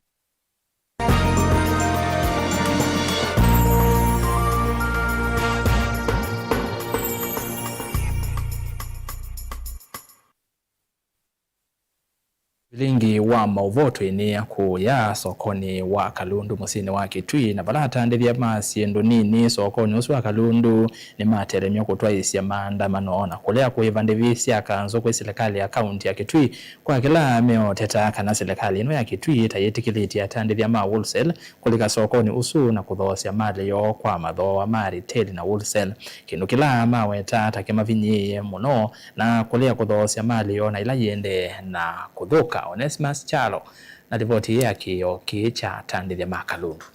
Vilingi wa maũvoo twĩnĩa kũya sokonĩ wa Kalundu mũsyĩnĩ wa Kitui, na vala atandĩthya ma syĩndũ nini sokonĩ ũsu wa Kalundu nĩmatelemya kũtwaĩĩsya maandamano na kũlea kũĩva ndĩvi sya kanzũ kwĩ silikalĩ ya kaunti ya Kitui kwa kĩla meũteta kana silikalĩ ĩno ya Kitui ta yĩtĩkĩlĩtye atandĩthya ma wholesale kũlika sokonĩ ũsu na kũthoosya malĩ yoo kwa mathooa ma retail na wholesale, kĩndũ kĩla maweta ta kĩmavinyĩĩe mũno na kũlea kũthoosya malĩ yoo na ĩla yĩendee na kũthũka. Onesimus Kyalo na livoti ya kĩĩo kĩĩ kya atandĩthya ma Kalundu.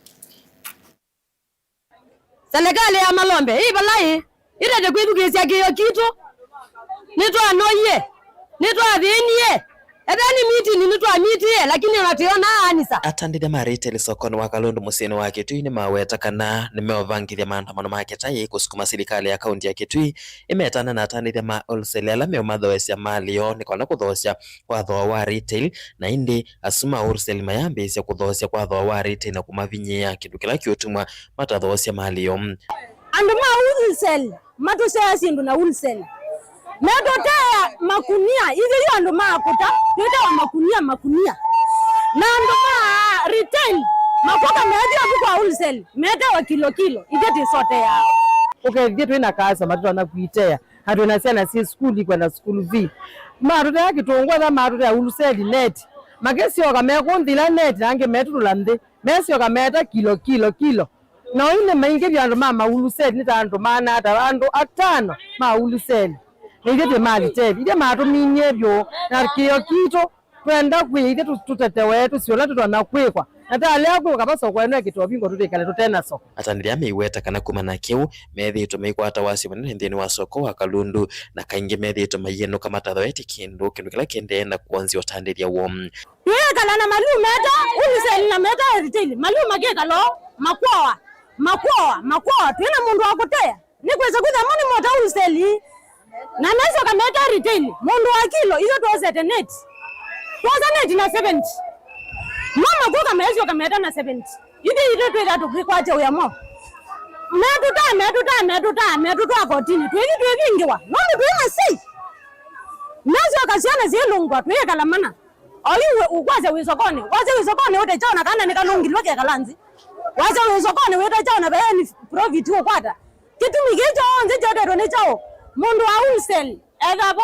Selekalĩ ya malombe ĩ vala ĩ? Ĩtete kwĩthukĩĩsya kĩĩo kitũ. Nĩtwanoie, nĩtwathĩnie. Ethĩwa nĩ mitini nĩtwamitie, lakini ona tĩona anisa. Atandĩthya ma retail sokonĩ wa Kalundu mũsyĩnĩ wa Kitui nĩmaweta kana nĩmeũvangĩthya maandamano ma kĩtaĩ kũsukuma silikalĩ ya kaunti ya Kitui ĩmetane na atandĩthya ma wholesale ala meũmathoosya malĩ yoo nĩ kana kũthoosya kwa thooa wa retail, na ĩndĩ asu ma wholesale mayambĩĩsya kũthoosya kwa thooa wa retail na kũmavinyĩĩa, kĩndũ kĩla kĩũtuma matathoosya malĩ yoo. Andũ ma wholesale matũsyaĩa syĩndũ na wholesale. Metũteea makunia, ithyĩ yu andũ ma kũta, twĩtawa makunia, makunia. Na andũ ma retail, makoka meethĩa vu kwa wholesale, metewa kilo kilo, ithyĩ tĩsoteaa. Ũkethĩe twĩ na customer tũtonya kwĩtea, na twĩ na syana syĩ sukulu ikwenda school fee. Matũtea kĩtũngũ, etha matũtea wholesale net. Makĩsyoka mekũnthĩla net, na angĩ metũtũla nthĩ. Mesyoka meeta kilo, kilo, kilo. Na oyu nĩ maingĩ vyũ andũ ma mawholesale, nĩ ta andũ maana ata, andũ atano ma wholesale. Na ithyĩ twĩ ma retail. Ithyĩ matũminie vyũ na kĩĩo kitũ, twenda kwĩ ithyĩ tũ-, tũtetewe, tũsye ũla tũtonya kwĩkwa. Na talea kwĩkwa kava soko ĩno ĩkĩtwa vingwa tũtĩkale tũte na soko. Atandĩthya meiweta kana kumana na kĩu, methĩĩtwe maikwata wasyo mũnene nthĩnĩ wa soko wa Kalundu, na kaingĩ methĩĩtwe maienũka matathoetye kĩndũ, kĩndũ kĩla kĩendee na kwonzya ũtandĩthya woo. Twĩĩkala na maluu meta wholesale na meta retail. Maluu makĩkala o, Makwoa, makwoa, makwoa, twĩ na mũndũ wa kũtea. Nĩ kwĩsa kwĩthĩa mo nĩ mota wholesale ii. Na mesyoka meta retail, mũndũ wa kilo, ithyĩ twosete net. Twosa net na seventy. Mo makwoka mesyoka meta na seventy. Ithyĩ itũ twĩthĩa tũkĩkwatya wĩa mo. Metũtaa, metũtaa, metũtaa, metũtwaa kotini. Twĩthi twĩvingĩwa. Nũndũ twĩ na sei. Mesyoka syana syĩlũngwa, twĩĩkala mana. Oyu we-, ũkwasya wĩ sokonĩ. Wasya wĩ sokonĩ ũte kyaũ na kana nĩkalũngilwe kekala nzĩ. Wasya wĩ sokonĩ wĩta kyaũ na ve any profit ũkwata. Kĩtumi kĩĩ kyonthe kyotetwe nĩ kyaũ? Mũndũ wa wholesale ethavo.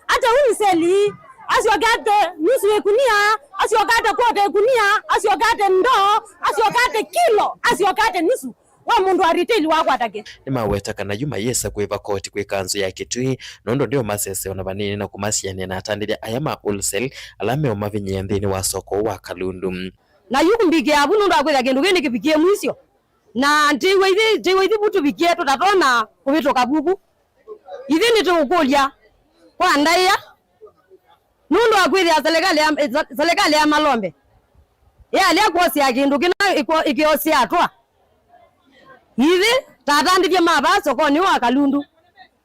Ate wholesale ii, asyoke ate nusu ĩkunia, asyoke ate kwota ĩkunia, asyoke ate ndoo, asyoke ate kilo, asyoke ate nusu. We mũndũ wa retail wakwata kĩ? Nĩmaweta kana yu mayĩsa kũĩva koti kwĩ kanzũ ya Kitui, nũndũ ndio masese ona vanini na kũmasianĩa na atandĩthya aya ma wholesale ala meũmavinyĩĩa nthĩnĩ wa soko wa Kalundu. Na yu mbikĩa vu nũndũ wa kwĩthĩa kĩndũ kĩĩ nĩkĩvikie mwisyo. Na ndĩw'a ithi, ndĩw'a ithi vu tũvikie tũtatona kũvĩtũka vuku. Ithi nĩtũũkũlya kwa ndaĩa. Nũndũ wa kwĩthĩa serikali ya, serikali ya Malombe yalea kwosea kĩndũ kĩna ĩkwo-, ĩkĩosea atũa. Ithyĩ ta atandĩthya ma vaa sokonĩ wa Kalundu,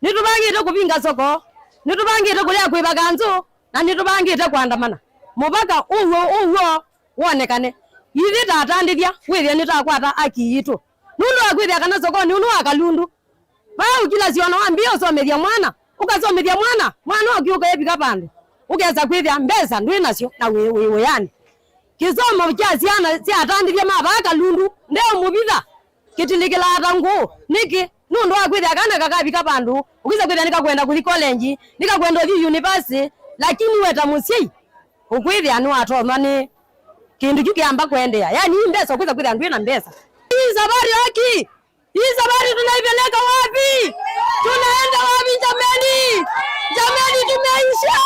nĩtũvangĩte kũvinga soko, nĩtũvangĩte kũlea kwĩva kanzũ, na nĩtũvangĩte kũandamana mũvaka ũw'o ũw'o wonekane. Ithyĩ ta atandĩthya wĩthĩe nĩtakwata aki yitũ. Nũndũ wa kwĩthĩa kana sokonĩ ũnũ wa Kalundu, vaa ũkilasi ona wambĩĩa ũsomethya mwana, ũkasomethya mwana, mwana ũkiũka evika vandũ, ũkesa kwĩthĩa mbesa ndwĩ nasyo na wĩ, wĩ wĩanĩ. Kĩsomo kya syana sya atandĩthya ma vaa Kalundu ndeũmũvitha kĩtilĩkĩlaa ta ngũũ. Nĩkĩ? Nũndũ wa kwĩthĩa kana kakavika vandũ, ũkĩsa kwĩthĩa nĩkakwenda kũthi college, nĩkakwenda ũthi university, lakini we ta mũsyai, ũkwĩthĩa nĩwatonywa nĩ kĩndũ kĩu kĩamba kũendeea. Yani, ii mbesa, ũkwĩsa kwĩthĩa ndwĩ na mbesa. Hii safari haki, hii safari tunaipeleka wapi? Tunaenda wapi jameni? Jameni, tumeisha.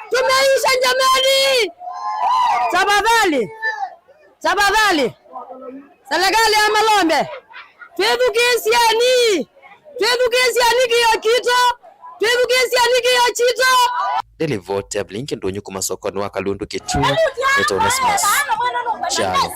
Tumeisha jameni. Tafadhali. Tafadhali. Serikali ya Malombe. Twĩthukĩĩsyeni. Twĩthukĩĩsyeni kĩĩo kitũ. Twĩthukĩĩsyeni kĩĩo kitũ. Nĩ ripoti ya Blinken ndũnyũ kuma sokonĩ wa Kalundu Kitui, nĩta Onesmus Kyalo.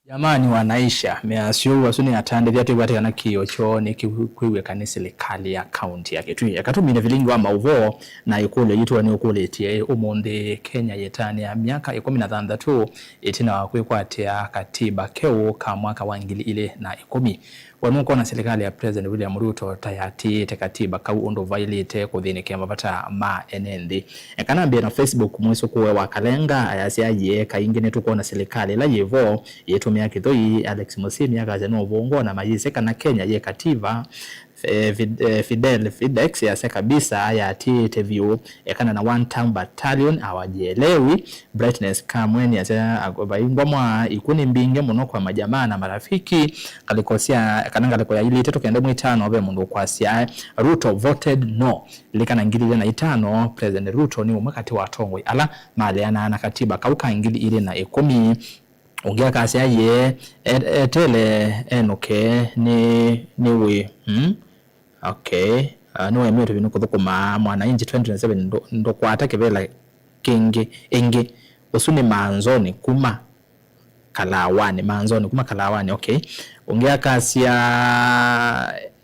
Jamani wanaisha, measya ũu, asu nĩ atandĩthya twĩw'ate kana kĩĩo kyoo nĩkĩkwĩw'ĩka nĩ silikalĩ ya kaunti ya Kitui. Eka tũmine vilingi wa maũvoo na ĩkũlyo yitũ nĩũkũlĩtye ũmũnthĩ, Kenya yĩtanĩa myaka ĩkũmi na thanthatũ ĩtina wa kwĩkwatĩa katiba keũ ka mwaka wa ngili ilĩ na ĩkũmi. We nũkwona silikalĩ ya President William Ruto ta yatĩĩte katiba kau ũndũ vaĩlĩte kũthĩnĩkĩa mavata ma ene nthĩ? Eka nambĩe na Facebook, mwĩsũkũe wa Kalenga ayasya, yĩe, kaingĩ nĩtũkwona silikalĩ ĩla yĩ vo yĩtũmĩa kĩthũi. Alex Mũsimi akasya nũvũngũ na mayĩsĩ kana Kenya yĩ katiba. Eh, Fid-, eh, Fidel Fidex yasya kabisa yatĩĩte vyũ, ekana na one term battalion hawajielewi. Brightness Kamweni yasya, ak-, vaingwa mwa, iku nĩ mbingĩ mũno kwa majamaa na marafiki, ngalĩko sya, kana ngalĩko ya ilĩ itatũ kenda ĩmwe ĩtano ve mũndũ ũkwasya Ruto voted no. Lilikana ngili ilĩ na itano, President Ruto nĩ ũmwe katĩ wa atongoi ala maleanaa na katiba kau ka ngili ilĩ na ĩkũmi. Ũngĩ akasya, yĩe, e-, etele enũke nĩ, nĩ wĩ, hmm? Okay. Ah, nĩwaemie tũvinĩ kũthũkũma Mwananchi twenty twenty-seven, ndũ-, ndũkwata kĩvĩla kĩngĩ, ĩngĩ. Ũsu nĩ Manzoni kuma Kalawanĩ, Manzoni kuma Kalawanĩ, okay. Ũngĩ akasya,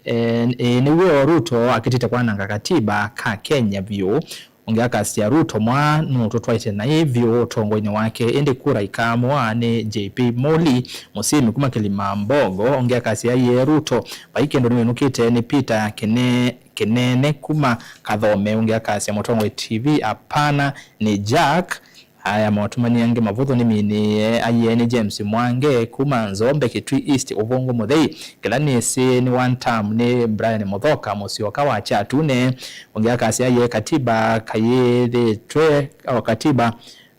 eh, eh, nĩw'o Ruto akĩtĩte kwananga katiba ka Kenya vyũ. Ũngĩ akasya, Ruto mwa nũtũtwaĩte naĩ vyũ ũtongoinĩ wake, ĩndĩ kura ikaamũa nĩ J P Moli, Mũsimi kuma Kĩlimambogo. Ũngĩ akasya, yĩe Ruto, vai kĩndũ nĩwĩnũkĩte nĩ Peter Kĩne-, Kĩnene kuma Kathome. Ũngĩ akasya, Mũtongoi T V, apana, nĩ Jack. Aya, maũtũmani angĩ mavũthũ nĩminĩe, aiee nĩ James Mwange kuma Nzombe, Kitui East, Ũvũngũ Mũthei. Kĩla nĩsĩ nĩ one term nĩ Brian Mũthoka, Mũsyoka wa Kyatune. Ũngĩ akasya, aiee, katiba kayĩthĩtwe, o, katiba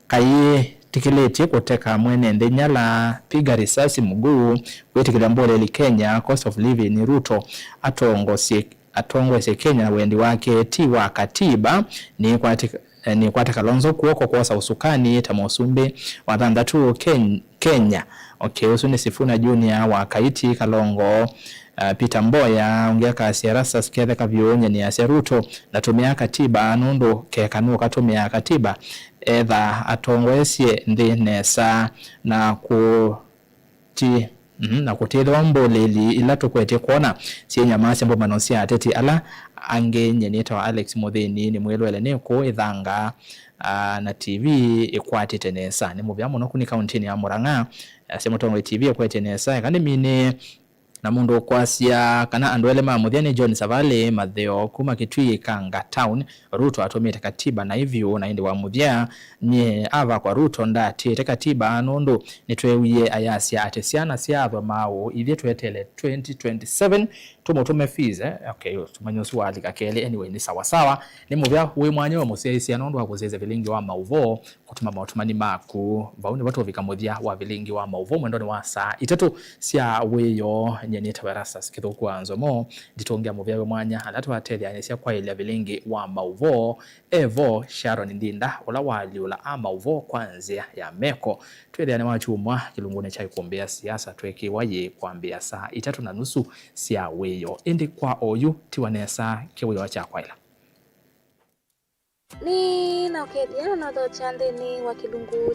kayĩtĩkĩlĩtye kũteka mwene nthĩ nyala, piga risasi mguu, kwĩtĩkĩlya mboleli Kenya, cost of living, Ruto atongosye, atongoesye Kenya na wendi wake ti wa katiba, nĩkwatĩka eh, nĩkwata Kalonzo kw'oko kwosa ũsukani ta mũsumbĩ wa thanthatũ Ken-, Kenya. Okay, ũsu nĩ Sifuna Junior wa Kaiti Kalongo, uh, Peter Mboya, ũngĩ akasya Erastus ketheka vyũ, nyenĩasya Ruto ndatũmĩaa katiba, nũndũ keka nũkatũmĩaa katiba, etha atongoesye nthĩ nesa na kũti-, mhm, na kũtĩthĩwa mbũlĩli ila tũkwetye kwona syĩnyamasya mbũmbano sya ateti ala angĩ. Nyie nĩtawa Alex Mũthĩni, nĩmwĩlwele nĩ kũũ Ĩthanga, ah, na T V ĩkwatĩte nesa. Nĩ mũvea mũno kũni kaũntĩnĩ ya Murang'a, asya Mũtongoi T V ĩkwetye nesa. Eka nĩminĩe na mũndũ ũkwasya kana andũ elĩ ma mũthya nĩ John Savali Matheo kuma Kitui Ikanga Town. Ruto atũmĩte katiba naĩ vyũ, na ĩndĩ wa mũthya nyie avakwa Ruto ndatĩĩte katiba, nũndũ nĩtweewie ayasya atĩ syana sya athwa maaũ ithyĩ tweteele twenty twenty-seven tũmũtũme fees, eh? Okay, tũmanye ũsu walika kelĩ. Anyway, nĩ sawa sawa. Nĩ mũvea wĩ mwanya wa mũsyaĩĩsya nũndũ wa kũsyaĩĩsya vilingi wa maũvoo kũtuma maũtũmani maku. Vau nĩvo tũvika mũthya wa vilingi wa maũvoo mwendonĩ wa saa itatũ sya wĩoo. Nyie nĩtawa Erastus Kĩthũku wa Nzomo. Nditũngĩa mũvea wĩ mwanya ala twatethyaanĩsya kwaĩlya vilingi wa maũvoo. Evo Sharon Ndinda, ũla waalyũla a maũvoo kwa nzĩa ya meko. Twĩthĩane wa kyumwa kĩlungunĩ kya ikumbĩ ya siasa twĩkĩwa yĩ kwambĩĩa saa itatũ na nusu sya wĩoo. Ĩndĩ kwa oyu, tiwa nesa kĩwĩoo kya kwaĩla. Nĩ na ũkethĩa na ũthokya nthĩnĩ wa kĩlungu